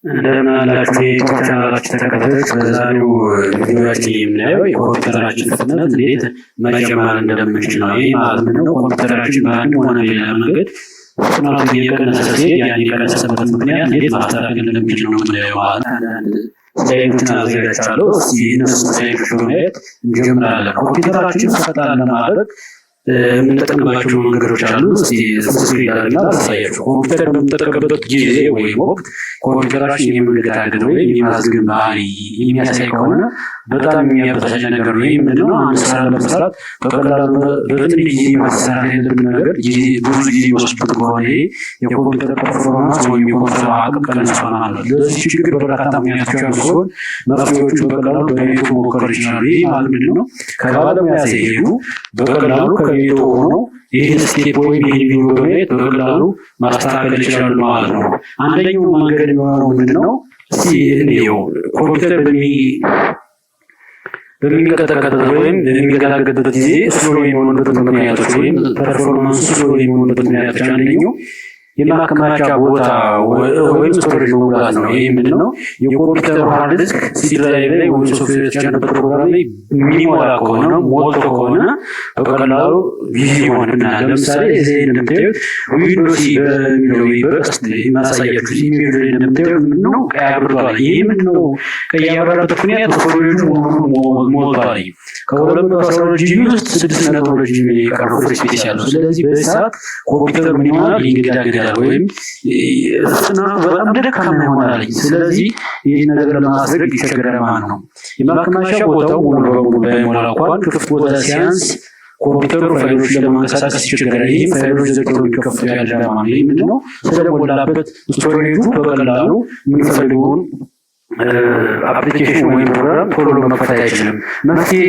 እንደምን አላችሁ የዩቲዩብ ቻናላችን ተከታታዮች፣ በዛሬው ቪዲዮአችን የምናየው የኮምፒውተራችን ፍጥነት እንዴት መጨመር እንደምንችል ነው። ይህ ማለት ምንድነው? ኮምፒውተራችን በአንድ ሆነ ሌላ መንገድ ፍጥነቱ እየቀነሰ ሲሄድ ያን የቀነሰበት ምክንያት እንዴት ማስተካከል እንደምንችል ነው የምናየው ማለት ነው። አንዳንድ slide ኦችን አዘጋጅቻለሁ። እስኪ እነሱን slide ኦች በማየት እንጀምራለን። ኮምፒውተራችን ፈጣን ለማድረግ የምንጠቀምባቸው መንገዶች አሉ። እስኪ screen ላድርግና ላሳያችሁ። ኮምፒውተር በምንጠቀምበት ጊዜ ወይም ወቅት ኮምፒውተራችን የመንገዳገድ ወይም የማዝገም ባህሪ የሚያሳይ ከሆነ በጣም የሚያበሳጭ ነገር ነው። ይህ ምንድነው? አንድ ስራ ለመስራት በቀላሉ በትንሽ ጊዜ ማሰራት ያለብን ነገር ብዙ ጊዜ የሚወስድብን ከሆነ ይሄ የኮምፒውተር performance ወይም የኮምፒውተር አቅም ቀንሷል ማለት ነው። ለዚህ ችግር በርካታ ምክንያቶች ያሉ ሲሆን መፍትሄዎቹ በቀላሉ በቤቱ መሞከር ይችላሉ። ይህ ማለት ምንድነው? ከባለሙያ ሳይሄዱ በቀላሉ ከቤቱ ሆነው ይህን step ወይም ይህን ቪዲዮ በማየት በቀላሉ ማስተካከል ይችላሉ ማለት ነው። አንደኛው መንገድ የሚሆነው ምንድነው? እስቲ እንየው። ኮምፒውተር በሚንቀጠቀጥበት ወይም በሚንገዳገድበት ጊዜ slow የሚሆንበት ምክንያቶች ወይም performance ኡ slow የሚሆንበት ምክንያቶች አንደኛው የማከማቻ ቦታ ወይም storage መሙላት ነው። ይህ ምንድነው? የኮምፒውተሩ hard disk C drive ላይ ወይም ሶፍትዌር የተጫነበት ፕሮግራም ላይ የሚሞላ ከሆነ፣ ሞልቶ ከሆነ በቀላሉ busy ይሆንብናል። ለምሳሌ እዚህ እንደምታዩት Windows በሚለው በቀስት የማሳያችሁ ኢሜል ላይ እንደምታዩት ምንድነው? ቀይ አብርቷል። ይህ ምንድነው? ቀይ ያበራበት ምክንያት storage ኡ ሞልቷል። ከ212 GB ውስጥ 6.2 GB የቀረው free space ያለው። ስለዚህ በዚህ ሰዓት ኮምፒውተር ምን ይሆናል? ይንገዳገዳል ወይም ፍጥነቱ በጣም ደካማ ይሆናል። ስለዚህ ይህ ነገር ለማስረግ ይቸገራል ማለት ነው። የማከማቻ ቦታው ሙሉ በሙሉ ባይሞላ እንኳን ክፍት ቦታ ሲያንስ ኮምፒውተሩ ፋይሎችን ለማንቀሳቀስ ይቸገራል። ይህም ፋይሎች ዘግይተው እንዲከፈቱ ያደርጋል ማለት ነው። ይህ ምንድነው? ስለሞላበት storage ኡ በቀላሉ የምንፈልገውን application ወይም ፕሮግራም ቶሎ መክፈት አይችልም። መፍትሄ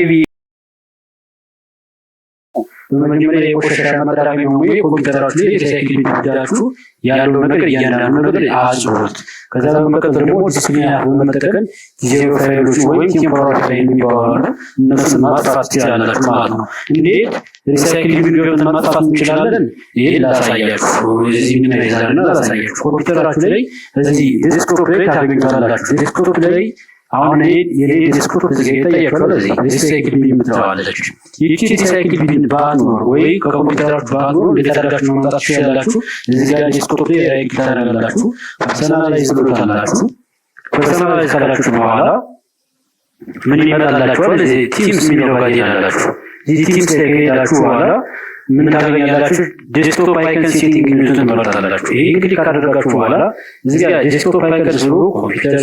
በመጀመሪያ የቆሻሻ ማጠራቀሚያ ወይ ኮምፒውተራችሁ ላይ recycle bin ሄዳችሁ ያለው ነገር እያንዳንዱ ነገር አጽዱት። ከዛ በመቀጠል ደግሞ disk cleanup በመጠቀም ጊዜያዊ ፋይሎች ወይም temporary file የሚባሉ አሉ። እነሱን ማጥፋት ትችላላችሁ ማለት ነው። እንዴት recycle bin ገብተን ማጥፋት እንችላለን? ይሄን ላሳያችሁ። እዚህ minimize እና ላሳያችሁ። ኮምፒውተራችሁ ላይ እዚህ desktop ላይ ታገኙታላችሁ። Desktop ላይ አሁን ይሄ የኔ desktop እዚህ ጋር ይታያችኋል። እዚህ recycle bin የምትለዋ አለች። ይቺ recycle bin ባትኖር ወይ ከኮምፒውተራችሁ ባትኖር እንዴት አድርጋችሁ ማምጣት ትችላላችሁ? እዚህ ጋር desktop ላይ right click ታደርጋላችሁ። Personalize ትሉታላችሁ። Personalize ካላችሁ በኋላ ምን ይመጣላችኋል? እዚህ themes የሚለው ጋር ትሄዳላችሁ። እዚህ themes ላይ ከሄዳችሁ በኋላ ምን ታገኛላችሁ? Desktop icon setting የሚሉትን ትመርጣላችሁ። ይሄ እንግዲህ ካደረጋችሁ በኋላ እዚህ ጋር desktop icon ብሎ computer፣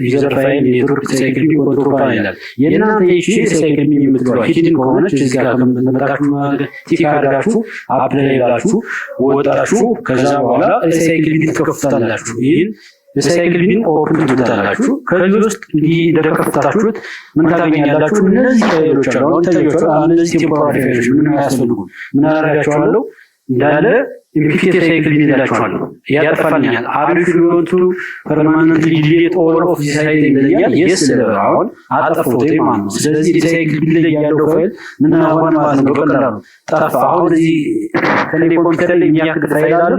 user፣ file፣ network፣ recycle bin፣ control panel ይላል። የእናንተ ይቺ recycle bin የምትለዋ hidden ከሆነች እዚህ ጋር ከመጣችሁ tick አድርጋችሁ apply ብላችሁ ወጣችሁ። ከዛ በኋላ recycle bin ትከፍታላችሁ። ይህን recycle bin open ትሉታላችሁ። ከዚህ ውስጥ እንዲህ እንደከፈታችሁት ምን ታገኛላችሁ? እነዚህ ፋይሎች አሉ። አሁን ታያችኋል። እነዚህ temporary ፋይሎች ምንም አያስፈልጉም። ምን አደርጋቸዋለሁ? እንዳለ empty recycle bin እላቸዋለሁ። ያጠፋልኛል። "Are you sure you want to permanently delete all of this item?" ይለኛል። Yes አሁን አጠፋሁት ማለት ነው። ስለዚህ recycle bin ላይ ያለው ፋይል ምን ሆነ ማለት ነው? በቀላሉ ጠፋ። አሁን እዚህ ከኔ ኮምፒውተር ላይ የሚያክል ፋይል አለ፣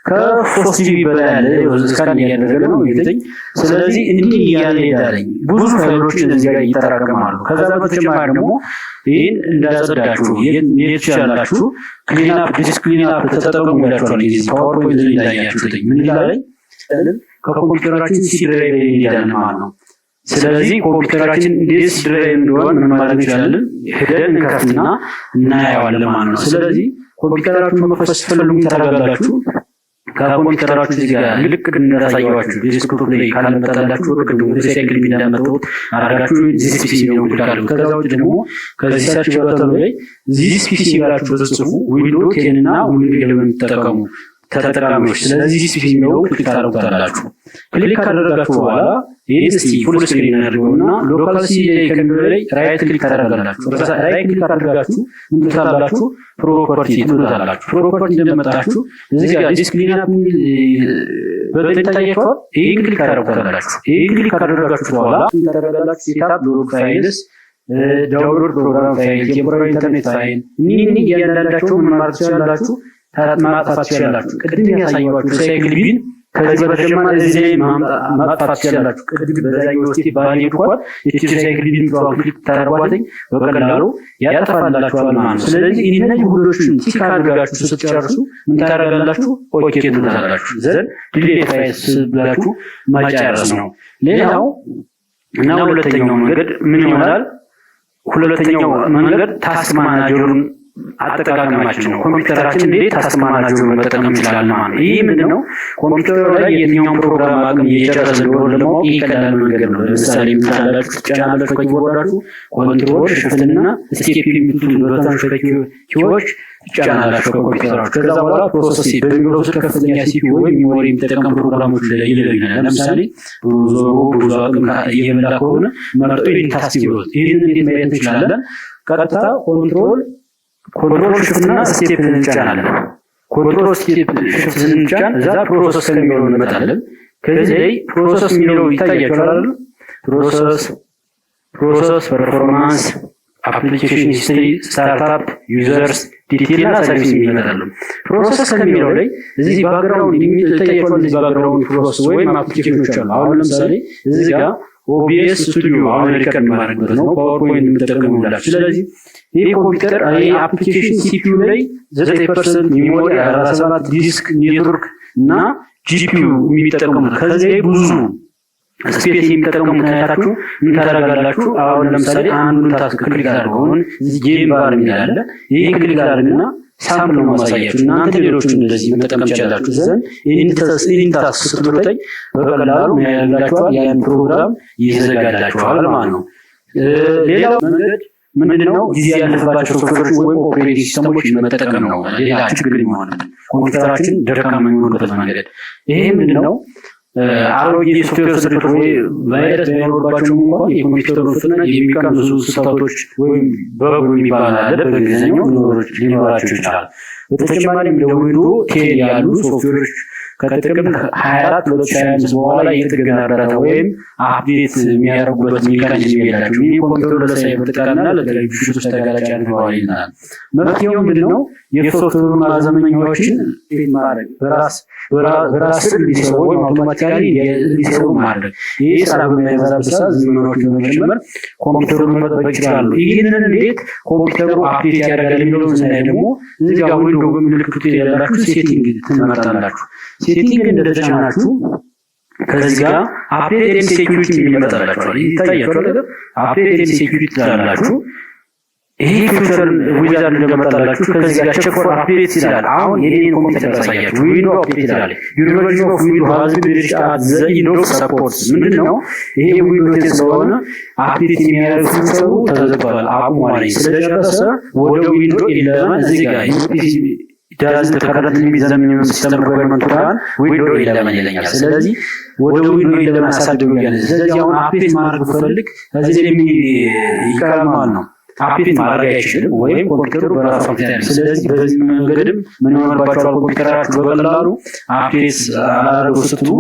ከ3 GB በላይ አለ። Scan እያደረገ ነው የሚገኝ። ስለዚህ እንዲህ እያለ ይሄዳለኝ። ብዙ ፋይሎች እዚህ ጋር ይጠራቀማሉ። ከዛ በተጨማሪ ደግሞ ይህን እንዳጸዳችሁ የት ትችላላችሁ? Clean up፣ disk clean up ተጠቀሙ ይላችኋል። ጊዜ PowerPoint ላይ እንዳያችሁት ምን ይላል? ከኮምፒውተራችን C drive ላይ እንሄዳለን ማለት ነው። ስለዚህ ኮምፒውተራችን እንዴት C drive እንደሆነ ምን ማድረግ እንችላለን? ሄደን እንከፍትና እናየዋለን ማለት ነው። ስለዚህ ኮምፒውተራችሁን መክፈት ስትፈልጉ ታደርጋላችሁ። ከኮምፒውተራችሁ እዚህ ጋር ልክ እንዳሳየኋችሁ desktop ላይ ካልመጣላችሁ ቅድም recycle bin እንዳመጣሁት አድርጋችሁ This PC የሚለውን click አድርጉ። ከዛ ውጭ ደግሞ ከዚህ search button ኡ ላይ This PC ብላችሁ ብትጽፉ Windows 10 እና Windows 11 የምትጠቀሙ ተጠቃሚዎች፣ ስለዚህ This PC የሚለውን click ታደርጉታላችሁ። Click ካደረጋችሁ በኋላ ይህ እስቲ full screen አድርገውና local C ላይ ከሚለው ላይ right click ታደርጋላችሁ። Right click አድርጋችሁ ምን ትሉታላችሁ? Property ትሉታላችሁ። Property እንደመጣችሁ እዚህ ጋር disk cleanup የሚል button ይታያችኋል። ይህን click ታደርጉታላችሁ። ይህን click ካደረጋችሁ በኋላ ምን ታደርጋላችሁ? Setup log files፣ download program file፣ temporary internet file እኒህ እያንዳንዳቸው ምን ማድረግ ትችላላችሁ? ማጥፋት ትችላላችሁ። ቅድም ያሳየኋችሁ recycle bin ከዚህ በተጨማሪ እዚህ ላይ ማጥፋት ትችላላችሁ። ቅድም በዛኛው step ባልሄድ እንኳን ይቺ recycle bin click ታደርጓትኝ በቀላሉ ያጠፋላችኋል ማለት ነው። ስለዚህ እነዚህ ሁሎችን tick አድርጋችሁ ስትጨርሱ ምን ታደርጋላችሁ? Okay ትሉታላችሁ። Then delete files ብላችሁ መጨረስ ነው። ሌላው እና ሁለተኛው መንገድ ምን ይሆናል? ሁለተኛው መንገድ task manager ኡን አጠቃቀማችን ነው። ኮምፒውተራችን እንዴት task manager ኡን መጠቀም እንችላለን ማለት ነው። ይህ ምንድን ነው? ኮምፒውተሩ ላይ የትኛውን ፕሮግራም አቅም እየጨረሰ እንደሆነ ለማወቅ ይህ ቀላል መንገድ ነው። ለምሳሌ የምታላችሁ ትጫናላችሁ ከ keyboard ኣችሁ control shift ና escape የሚሉትን button ኦች key ዎች ትጫናላችሁ ከኮምፒውተራችሁ። ከዛ በኋላ process በሚለው ስር ከፍተኛ CPU ወይም memory የሚጠቀም ፕሮግራሞች ይለዩናል። ለምሳሌ browser ኡ ብዙ አቅም እየበላ ከሆነ መርጦ ይህን task ይብሉት። ይህንን እንዴት ማየት እንችላለን? ቀጥታ control shift ና escape እንጫናለን። Control escape shift ስንጫን እዛ process ከሚለው እንመጣለን። ከዚህ ላይ process የሚለው ይታያችኋል አይደል? Process፣ performance፣ application history፣ startup፣ users፣ detail እና service የሚል ይመጣሉ። Process ከሚለው ላይ እዚህ background ይታያችኋል። እዚህ background process ወይም application ኖች አሉ። አሁን ለምሳሌ እዚህ ጋር OBS Studio አሁን record የማደርግበት ነው። PowerPoint የምጠቀሙላችሁ። ስለዚህ ይህ ኮምፒውተር ይህ application CPU ላይ 9%፣ memory 47፣ disk፣ network እና GPU የሚጠቀሙት ከዚህ ላይ ብዙ space የሚጠቀሙ ምክንያታችሁ ምን ታደርጋላችሁ? አሁን ለምሳሌ አንዱን task click አድርገው አሁን እዚህ game bar የሚል አለ። ይህን click አድርግና sample ነው ማሳያችሁ። እናንተ ሌሎቹን እንደዚህ መጠቀም ትችላላችሁ። Then ይህን task ስትሉተኝ በቀላሉ ምን ያደርግላችኋል? ያን ፕሮግራም ይዘጋላችኋል ማለት ነው። ሌላው መንገድ ምንድነው? ጊዜ ያለፈባቸው ሶፍትዌሮች ወይም operating system ኦች መጠቀም ነው። ሌላ ችግር የሚሆንበት ኮምፒውተራችን ደካማ የሚሆንበት መንገድ ይሄ ምንድነው? አሮጌ ሶፍትዌር ስርጭት ወይ ቫይረስ ባይኖርባቸውም እንኳን የኮምፒውተሩን ፍጥነት የሚቀንሱ ስህተቶች ወይም bug የሚባል አለ በእንግሊዝኛው ሊኖራቸው ይችላል። በተጨማሪም እንደ Windows 10 ያሉ ሶፍትዌሮች ከጥቅምት 24 2025 በኋላ የጥገና እርዳታ ወይም update የሚያደርጉበት mechanism የላቸውም። ይህ ኮምፒውተሩ ለሳይበር ጥቃትና ለተለያዩ ብልሽቶች ተጋላጭ ያደርገዋል ይላል። መፍትሄው ምንድነው? የሶፍትዌር ማዘመኛዎችን ማድረግ በራስ እንዲሰሩ ወይም automatically እንዲሰሩ ማድረግ። ይህ ስራ በማይበዛበት ሰዓት ዝመናዎችን በመጨመር ኮምፒውተሩን መጠበቅ ይችላሉ። ይህንን እንዴት ኮምፒውተሩ update ያደርጋል የሚለውን ስናይ ደግሞ እዚህ ጋር window በምልክቱ ያላችሁ setting ትመርጣላችሁ። Setting እንደተጫናችሁ ከዚህ ጋር update and security የሚል ይመጣላችኋል። ይታያችኋል አይደል? Update and security ትላላችሁ። ይሄ feature wizard እንደመጣላችሁ ከዚህ ጋር check for update ይላል። አሁን የኔን ኮምፒውተር ያሳያችሁ window update ይላል። Your version of window has been reached at the end of support። ምንድነው ይሄ window 10 ስለሆነ update የሚያደርግ feature ኡ ተዘግቷል፣ አቁሟል። ስለጨረሰ ወደ window 11 እዚህ ጋር doesn't currently meet the minimum system requirement to run window 11 ይለኛል። ስለዚህ ወደ window 11 አሳድጉ እያለ ስለዚህ አሁን update ማድረግ ብፈልግ ከዚህ ላይ ይቀራል ማለት ነው። Update ማድረግ አይችልም ወይም ኮምፒውተሩ በራሱ update ያደርግ። ስለዚህ በዚህ መንገድም ምን ይሆንባቸዋል? ኮምፒውተራችሁ በቀላሉ update አላደረጉ ስትሉ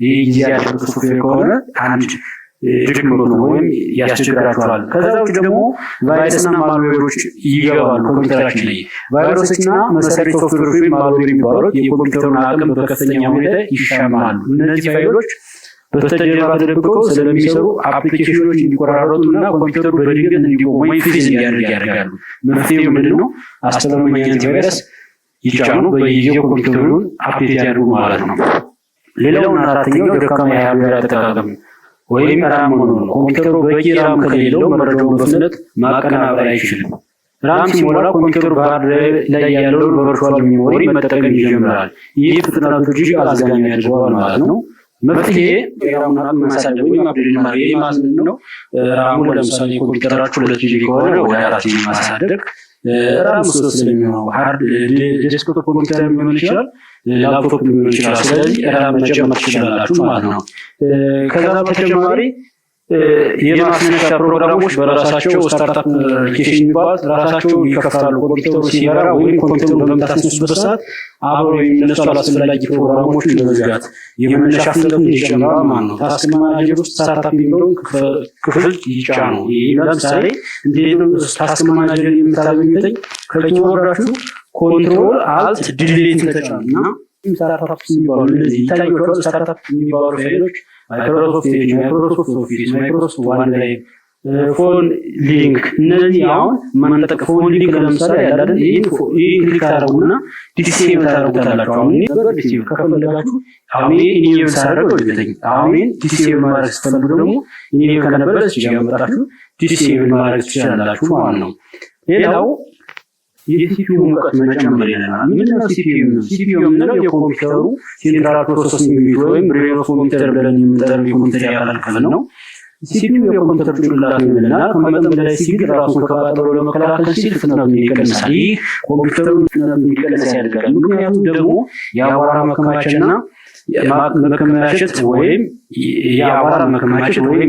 ይህ ጊዜ ያለፈ ሶፍትዌር ከሆነ አንድ ድክመቱ ነው ወይም ያስቸግራችኋል። ከዛ ውጭ ደግሞ ቫይረስና malware ኦች ይገባሉ ኮምፒውተራችን ላይ። ቫይረሶችና መሰሪ ሶፍትዌሮች ወይም malware የሚባሉት የኮምፒውተሩን አቅም በከፍተኛ ሁኔታ ይሻማሉ። እነዚህ ፋይሎች በስተጀርባ ተደብቀው ስለሚሰሩ application ኖች እንዲቆራረጡ እና ኮምፒውተሩ በድንገት እንዲቆም ወይም freeze እንዲያደርግ ያደርጋሉ። መፍትሄው ምንድን ነው? አስተማማኝ antivirus ይጫኑ፣ በየጊዜው ኮምፒውተሩን update ያድርጉ ማለት ነው። ሌላውና አራተኛው ደካማ የ hardware አጠቃቀም ወይም RAM መኖር ነው። ኮምፒውተሩ በቂ RAM ከሌለው መረጃውን በፍጥነት ማቀናበር አይችልም። RAM ሲሞላ ኮምፒውተሩ በ hard drive ላይ ያለውን በ virtual memory መጠቀም ይጀምራል። ይህ ፍጥነቱ እጅግ አዝጋሚ ያደርገዋል ማለት ነው። መፍትሄ የ RAM ኡን አቅም ማሳደግ ወይም upgrade ማድረግ። ይህ ማለት ምንድን ነው? RAM ኡ ለምሳሌ ኮምፒውተራችሁ 2 GB ከሆነ ወደ 4 GB ማሳደግ። RAM ሶስት ስለሚሆነው hard desktop ኮምፒውተር ሊሆን ይችላል፣ ላፕቶፕ ሊሆን ይችላል። ስለዚህ RAM መጨመር ትችላላችሁ ማለት ነው። ከዛ በተጨማሪ የማስነሻ ፕሮግራሞች በራሳቸው startup application የሚባሉት ራሳቸው ይከፍታሉ። ኮምፒውተሩ ሲበራ ወይም ኮምፒውተሩን በምታስነሱበት ሰዓት አብረው የሚነሱ አላስፈላጊ ፕሮግራሞችን በመዝጋት የመነሻ ፍጥነቱን ይጨምራል ማለት ነው። Task manager ውስጥ startup የሚለውን ክፍል ይጫኑ። ለምሳሌ እንዴት ነው task manager የምታገኙት? ከ keyboard ኣችሁ control alt delete ተጫኑ እና Startups የሚባሉ እነዚህ ይታያቸዋል። Startup የሚባሉ ፋይሎች Microsoft Edge፣ Microsoft Office፣ Microsoft OneDrive፣ Phone Link፣ እነዚህ አሁን ማንጠቅ Phone Link ለምሳሌ ያለ ይህን click ታደርጉና disable ታደርጉታላችሁ። አሁን ነገር disable ከፈለጋችሁ አሁን enable ሳደርገው ይበተኝ። አሁን disable ማድረግ ስትፈልጉ ደግሞ enable ከነበረ እዚህ ጋር መጣችሁ disable ማድረግ ትችላላችሁ ማለት ነው። ሌላው የ CPU ሙቀት መጨመር ይለናል። ምንድነው CPU? CPU የምንለው የኮምፒውተሩ central processing unit ወይም brain of computer ብለን የምንጠራው የኮምፒውተር የአካል ክፍል ነው። CPU የኮምፒውተር ጭንቅላት ነው ይለናል። ከመጠን በላይ ሲግል ራሱን ከቃጠሎ ለመከላከል ሲል ፍጥነቱን ይቀንሳል። ይህ ኮምፒውተሩ ፍጥነቱን እንዲቀንስ ያደርጋል። ምክንያቱም ደግሞ የአቧራ መከማቸት ወይም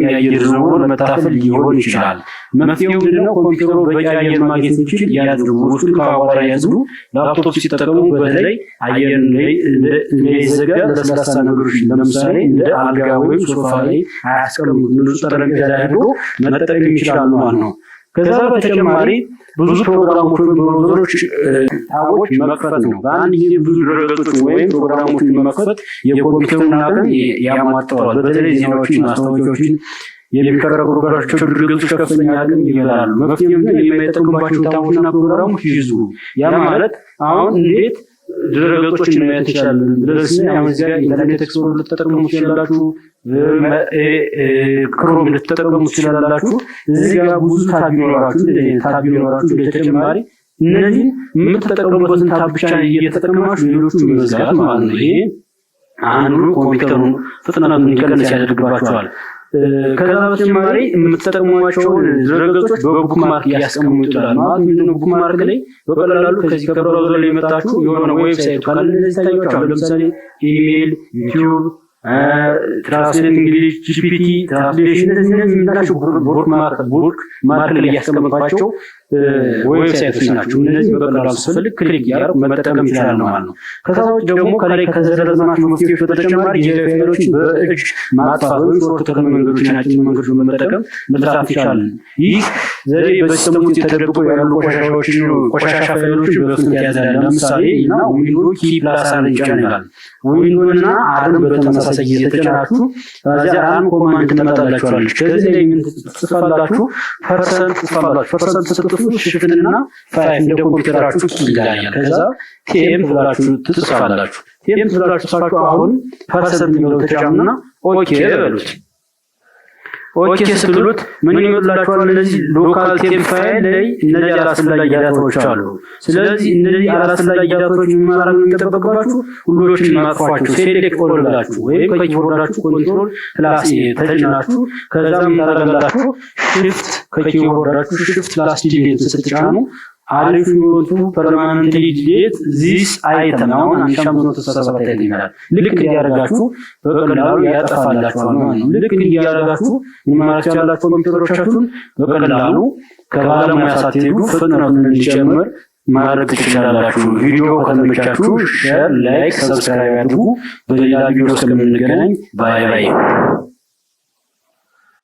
የአየር ዝውውር መታፈን ሊሆን ይችላል። መፍትሄው ምንድነው? ኮምፒውተሩ በቂ አየር ማግኘት እንዲችል ያድርጉ። ውስጡን ከአቧራ ያዝዱ። ላፕቶፕ ሲጠቀሙ በተለይ አየር እንዳይዘጋ ለስላሳ ነገሮች ለምሳሌ እንደ አልጋ ወይም ሶፋ ላይ አያስቀምጡ። ንጹህ ጠረጴዛ ላይ አድርጎ መጠቀም ይችላሉ ማለት ነው። ከዛ በተጨማሪ ብዙ ፕሮግራሞች ወይም browser ኦች tab ኦች መክፈት ነው። በአንድ ጊዜ ብዙ ድረገጾች ወይም ፕሮግራሞችን መክፈት የኮምፒውተሩን አቅም ያሟጠዋል። በተለይ ዜናዎችን፣ ማስታወቂያዎችን የሚከረክሩባቸው ድረገጾች ከፍተኛ አቅም ይበላሉ። መፍትሄው ግን የማይጠቅሙባቸው tab ኦችና ፕሮግራሞች ይዝጉ። ያ ማለት አሁን እንዴት ድረገጾችን ማየት እንችላለን ብለን ስናይ አሁን እዚያ Internet Explorer ልትጠቀሙ ትችላላችሁ፣ Chrome ልትጠቀሙ ትችላላችሁ። እዚህ ጋር ብዙ tab ቢኖራችሁ፣ እንደዚህ tab ቢኖራችሁ ተጨማሪ እነዚህን የምትጠቀሙበትን tab ብቻ እየተጠቀማችሁ ሌሎቹን መዝጋት ማለት ነው። ይሄ አንዱ ኮምፒውተሩን ፍጥነቱን እንዲቀንስ ያደርግባቸዋል። ከዛ በተጨማሪ የምትጠቀሟቸውን ድረገጾች በ bookmark እያስቀምጡ ይላል። ማለት ምንድነው? Bookmark ላይ በቀላሉ ከዚህ ከ browser ላይ የመጣችሁ የሆነ website ካለ እነዚህ ታያቸዋል። ለምሳሌ ኢሜይል፣ YouTube፣ Translate English፣ GPT translation፣ እነዚህ የምናቸው bookmark ላይ ያስቀመጥኳቸው website ኦች ናቸው። እነዚህ በቀላሉ ስፈልግ click እያደረኩ መጠቀም ይችላል ማለት ነው። ከዛ ውጭ ደግሞ ከላይ ከዘረዘርናቸው መፍትሄዎች በተጨማሪ ጊዜያዊ ፋይሎችን በእጅ ማጥፋት ወይም shortcut መንገዶችን፣ አጭር መንገዶች በመጠቀም መስራት ይቻላል። ይህ ዘዴ በ system ውስጥ የተደብቀው ያሉ ቆሻሻ ፋይሎችን በፍጥነት ያዛል። ለምሳሌ እና Window key plus R ይጫን ይላል። Window እና R ን በተመሳሳይ ጊዜ ተጫናችሁ ከዚያ run command ትመጣላችኋለች። ከዚህ ላይ ምን ትጽፋላችሁ? Percent ትጽፋላችሁ። Percent ስትጽፉ shift ንና 5 እንደ ኮምፒውተራችሁ key ይለያያል። ከዛ temp ብላችሁ ትጽፋላችሁ። Temp ብላችሁ ጽፋችሁ አሁን percent የሚለው ተጫኑና okay በሉት። Okay ስትሉት ምን ይመጡላችኋል? እነዚህ local temp file ላይ እነዚህ አላስፈላጊ data ዎች አሉ። ስለዚህ እነዚህ አላስፈላጊ data ዎች ምን ማድረግ ነው የሚጠበቅባችሁ? ሁሎችን ማጥፋችሁ select all ብላችሁ ወይም ከ keyboard ኣችሁ control plus ተጭናችሁ ከዛም ታደርጋላችሁ shift፣ ከ keyboard ኣችሁ shift plus delete ስትጫኑ "Are you want to permanently delete this item?" አሁን 1567 item ይላል። ልክ እንዲያደርጋችሁ በቀላሉ ያጠፋላችኋል ማለት ነው። ልክ እንዲያደርጋችሁ ምን ማለት ትችላላችሁ? ኮምፒውተሮቻችሁን በቀላሉ ከባለሙያ ሳትሄዱ ፍጥነቱን እንዲጨምር ማድረግ ትችላላችሁ። ቪዲዮ ከተመቻችሁ share፣ like፣ subscribe ያድርጉ። በሌላ ቪዲዮ እስከምንገናኝ bye bye።